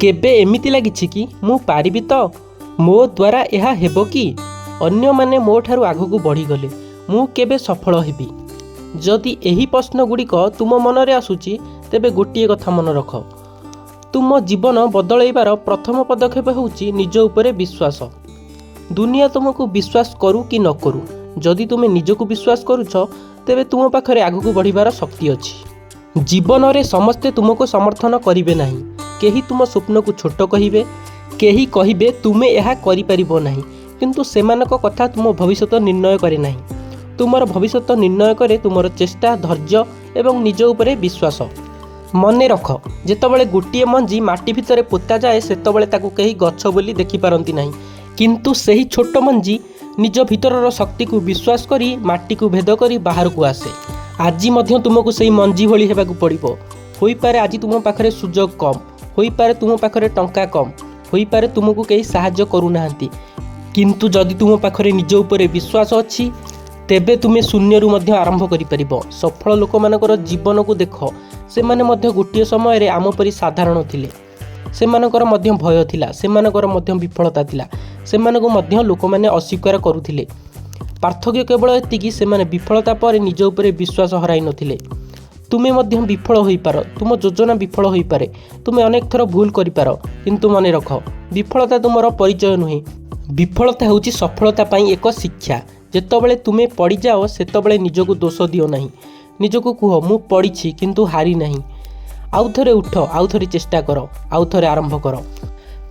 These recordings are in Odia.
କେବେ ଏମିତି ଲାଗିଛି କି, ମୁଁ ପାରିବି ତ? ମୋ ଦ୍ୱାରା ଏହା ହେବ କି? ଅନ୍ୟମାନେ ମୋ ଠାରୁ ଆଗକୁ ବଢ଼ିଗଲେ, ମୁଁ କେବେ ସଫଳ ହେବି? ଯଦି ଏହି ପ୍ରଶ୍ନଗୁଡ଼ିକ ତୁମ ମନରେ ଆସୁଛି, ତେବେ ଗୋଟିଏ କଥା ମନେ ରଖ। ତୁମ ଜୀବନ ବଦଳାଇବାର ପ୍ରଥମ ପଦକ୍ଷେପ ହେଉଛି ନିଜ ଉପରେ ବିଶ୍ୱାସ। ଦୁନିଆ ତୁମକୁ ବିଶ୍ୱାସ କରୁ କି ନ କରୁ, ଯଦି ତୁମେ ନିଜକୁ ବିଶ୍ୱାସ କରୁଛ, ତେବେ ତୁମ ପାଖରେ ଆଗକୁ ବଢ଼ିବାର ଶକ୍ତି ଅଛି। ଜୀବନରେ ସମସ୍ତେ ତୁମକୁ ସମର୍ଥନ କରିବେ ନାହିଁ। କେହି ତୁମ ସ୍ୱପ୍ନକୁ ଛୋଟ କହିବେ, କେହି କହିବେ ତୁମେ ଏହା କରିପାରିବ ନାହିଁ। କିନ୍ତୁ ସେମାନଙ୍କ କଥା ତୁମ ଭବିଷ୍ୟତ ନିର୍ଣ୍ଣୟ କରେ ନାହିଁ। ତୁମର ଭବିଷ୍ୟତ ନିର୍ଣ୍ଣୟ କରେ ତୁମର ଚେଷ୍ଟା, ଧୈର୍ଯ୍ୟ ଏବଂ ନିଜ ଉପରେ ବିଶ୍ୱାସ। ମନେ ରଖ, ଯେତେବେଳେ ଗୋଟିଏ ମଞ୍ଜି ମାଟି ଭିତରେ ପୋତାଯାଏ, ସେତେବେଳେ ତାକୁ କେହି ଗଛ ବୋଲି ଦେଖିପାରନ୍ତି ନାହିଁ। କିନ୍ତୁ ସେହି ଛୋଟ ମଞ୍ଜି ନିଜ ଭିତରର ଶକ୍ତିକୁ ବିଶ୍ୱାସ କରି ମାଟିକୁ ଭେଦ କରି ବାହାରକୁ ଆସେ। ଆଜି ମଧ୍ୟ ତୁମକୁ ସେହି ମଞ୍ଜି ଭଳି ହେବାକୁ ପଡ଼ିବ। ହୋଇପାରେ ଆଜି ତୁମ ପାଖରେ ସୁଯୋଗ କମ୍, ହୋଇପାରେ ତୁମ ପାଖରେ ଟଙ୍କା କମ୍, ହୋଇପାରେ ତୁମକୁ କେହି ସାହାଯ୍ୟ କରୁନାହାନ୍ତି। କିନ୍ତୁ ଯଦି ତୁମ ପାଖରେ ନିଜ ଉପରେ ବିଶ୍ୱାସ ଅଛି, ତେବେ ତୁମେ ଶୂନ୍ୟରୁ ମଧ୍ୟ ଆରମ୍ଭ କରିପାରିବ। ସଫଳ ଲୋକମାନଙ୍କର ଜୀବନକୁ ଦେଖ। ସେମାନେ ମଧ୍ୟ ଗୋଟିଏ ସମୟରେ ଆମ ପରି ସାଧାରଣ ଥିଲେ। ସେମାନଙ୍କର ମଧ୍ୟ ଭୟ ଥିଲା, ସେମାନଙ୍କର ମଧ୍ୟ ବିଫଳତା ଥିଲା, ସେମାନଙ୍କୁ ମଧ୍ୟ ଲୋକମାନେ ଅସ୍ୱୀକାର କରୁଥିଲେ। ପାର୍ଥକ୍ୟ କେବଳ ଏତିକି, ସେମାନେ ବିଫଳତା ପରେ ନିଜ ଉପରେ ବିଶ୍ୱାସ ହରାଇ ନଥିଲେ। ତୁମେ ମଧ୍ୟ ବିଫଳ ହୋଇପାର, ତୁମ ଯୋଜନା ବିଫଳ ହୋଇପାରେ, ତୁମେ ଅନେକ ଥର ଭୁଲ କରିପାର। କିନ୍ତୁ ମନେ ରଖ, ବିଫଳତା ତୁମର ପରିଚୟ ନୁହେଁ। ବିଫଳତା ହେଉଛି ସଫଳତା ପାଇଁ ଏକ ଶିକ୍ଷା। ଯେତେବେଳେ ତୁମେ ପଡ଼ିଯାଅ, ସେତେବେଳେ ନିଜକୁ ଦୋଷ ଦିଅ ନାହିଁ। ନିଜକୁ କୁହ, ମୁଁ ପଡ଼ିଛି, କିନ୍ତୁ ହାରି ନାହିଁ। ଆଉ ଥରେ ଉଠ, ଆଉ ଥରେ ଚେଷ୍ଟା କର, ଆଉ ଥରେ ଆରମ୍ଭ କର।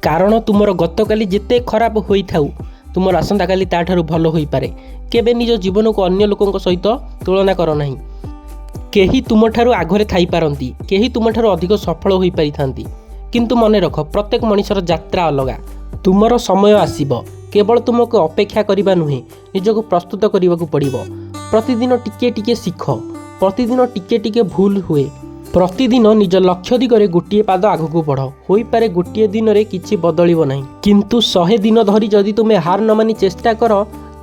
କାରଣ ତୁମର ଗତକାଲି ଯେତେ ଖରାପ ହୋଇଥାଉ, ତୁମର ଆସନ୍ତାକାଲି ତା'ଠାରୁ ଭଲ ହୋଇପାରେ। କେବେ ନିଜ ଜୀବନକୁ ଅନ୍ୟ ଲୋକଙ୍କ ସହିତ ତୁଳନା କର ନାହିଁ। କେହି ତୁମଠାରୁ ଆଗରେ ଥାଇପାରନ୍ତି, କେହି ତୁମଠାରୁ ଅଧିକ ସଫଳ ହୋଇପାରିଥାନ୍ତି। କିନ୍ତୁ ମନେ ରଖ, ପ୍ରତ୍ୟେକ ମଣିଷର ଯାତ୍ରା ଅଲଗା। ତୁମର ସମୟ ଆସିବ। କେବଳ ତୁମକୁ ଅପେକ୍ଷା କରିବା ନୁହେଁ, ନିଜକୁ ପ୍ରସ୍ତୁତ କରିବାକୁ ପଡ଼ିବ। ପ୍ରତିଦିନ ଟିକିଏ ଟିକିଏ ଶିଖ। ପ୍ରତିଦିନ ଟିକିଏ ଟିକିଏ ଭୁଲ ହୁଏ। ପ୍ରତିଦିନ ନିଜ ଲକ୍ଷ୍ୟ ଦିଗରେ ଗୋଟିଏ ପାଦ ଆଗକୁ ବଢ଼। ହୋଇପାରେ ଗୋଟିଏ ଦିନରେ କିଛି ବଦଳିବ ନାହିଁ, କିନ୍ତୁ 100 ଦିନ ଧରି ଯଦି ତୁମେ ହାର ନ ମାନି ଚେଷ୍ଟା କର,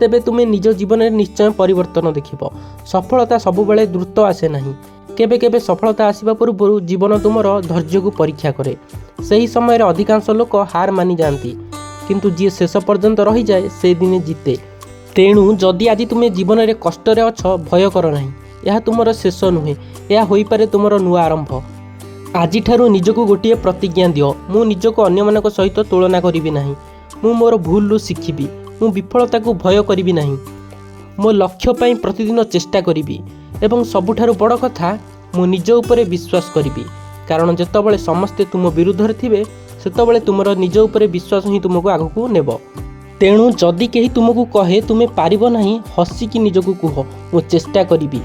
ତେବେ ତୁମେ ନିଜ ଜୀବନରେ ନିଶ୍ଚୟ ପରିବର୍ତ୍ତନ ଦେଖିବ। ସଫଳତା ସବୁବେଳେ ଦ୍ରୁତ ଆସେ ନାହିଁ। କେବେ କେବେ ସଫଳତା ଆସିବା ପୂର୍ବରୁ ଜୀବନ ତୁମର ଧୈର୍ଯ୍ୟକୁ ପରୀକ୍ଷା କରେ। ସେହି ସମୟରେ ଅଧିକାଂଶ ଲୋକ ହାର ମାନିଯାଆନ୍ତି, କିନ୍ତୁ ଯିଏ ଶେଷ ପର୍ଯ୍ୟନ୍ତ ରହିଯାଏ, ସେ ଦିନେ ଜିତେ। ତେଣୁ ଯଦି ଆଜି ତୁମେ ଜୀବନରେ କଷ୍ଟରେ ଅଛ, ଭୟ କର ନାହିଁ। ଏହା ତୁମର ଶେଷ ନୁହେଁ, ଏହା ହୋଇପାରେ ତୁମର ନୂଆ ଆରମ୍ଭ। ଆଜିଠାରୁ ନିଜକୁ ଗୋଟିଏ ପ୍ରତିଜ୍ଞା ଦିଅ। ମୁଁ ନିଜକୁ ଅନ୍ୟମାନଙ୍କ ସହିତ ତୁଳନା କରିବି ନାହିଁ। ମୁଁ ମୋର ଭୁଲରୁ ଶିଖିବି। ମୁଁ ବିଫଳତାକୁ ଭୟ କରିବି ନାହିଁ। ମୋ ଲକ୍ଷ୍ୟ ପାଇଁ ପ୍ରତିଦିନ ଚେଷ୍ଟା କରିବି। ଏବଂ ସବୁଠାରୁ ବଡ଼ କଥା, ମୁଁ ନିଜ ଉପରେ ବିଶ୍ୱାସ କରିବି। କାରଣ ଯେତେବେଳେ ସମସ୍ତେ ତୁମ ବିରୁଦ୍ଧରେ ଥିବେ, ସେତେବେଳେ ତୁମର ନିଜ ଉପରେ ବିଶ୍ୱାସ ହିଁ ତୁମକୁ ଆଗକୁ ନେବ। ତେଣୁ ଯଦି କେହି ତୁମକୁ କହେ ତୁମେ ପାରିବ ନାହିଁ, ହସିକି ନିଜକୁ କୁହ, ମୁଁ ଚେଷ୍ଟା କରିବି,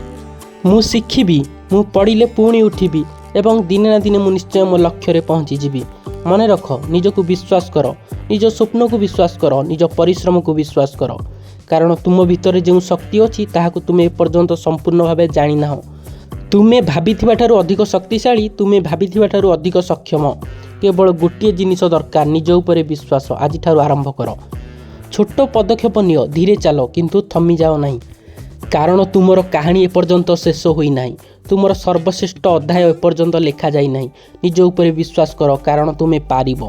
ମୁଁ ଶିଖିବି, ମୁଁ ପଡ଼ିଲେ ପୁଣି ଉଠିବି ଏବଂ ଦିନେ ନା ଦିନେ ମୁଁ ନିଶ୍ଚୟ ମୋ ଲକ୍ଷ୍ୟରେ ପହଞ୍ଚିଯିବି। ମନେ ରଖ, ନିଜକୁ ବିଶ୍ୱାସ କର, ନିଜ ସ୍ୱପ୍ନକୁ ବିଶ୍ୱାସ କର, ନିଜ ପରିଶ୍ରମକୁ ବିଶ୍ୱାସ କର। କାରଣ ତୁମ ଭିତରେ ଯେଉଁ ଶକ୍ତି ଅଛି, ତାହାକୁ ତୁମେ ଏପର୍ଯ୍ୟନ୍ତ ସମ୍ପୂର୍ଣ୍ଣ ଭାବେ ଜାଣିନାହଁ। ତୁମେ ଭାବିଥିବା ଠାରୁ ଅଧିକ ଶକ୍ତିଶାଳୀ। ତୁମେ ଭାବିଥିବା ଠାରୁ ଅଧିକ ସକ୍ଷମ। କେବଳ ଗୋଟିଏ ଜିନିଷ ଦରକାର, ନିଜ ଉପରେ ବିଶ୍ୱାସ। ଆଜିଠାରୁ ଆରମ୍ଭ କର। ଛୋଟ ପଦକ୍ଷେପ ନିଅ। ଧୀରେ ଚାଲ, କିନ୍ତୁ ଥମିଯାଅ ନାହିଁ। କାରଣ ତୁମର କାହାଣୀ ଏପର୍ଯ୍ୟନ୍ତ ଶେଷ ହୋଇନାହିଁ। ତୁମର ସର୍ବଶ୍ରେଷ୍ଠ ଅଧ୍ୟାୟ ଏପର୍ଯ୍ୟନ୍ତ ଲେଖାଯାଇନାହିଁ। ନିଜ ଉପରେ ବିଶ୍ୱାସ କର, କାରଣ ତୁମେ ପାରିବ।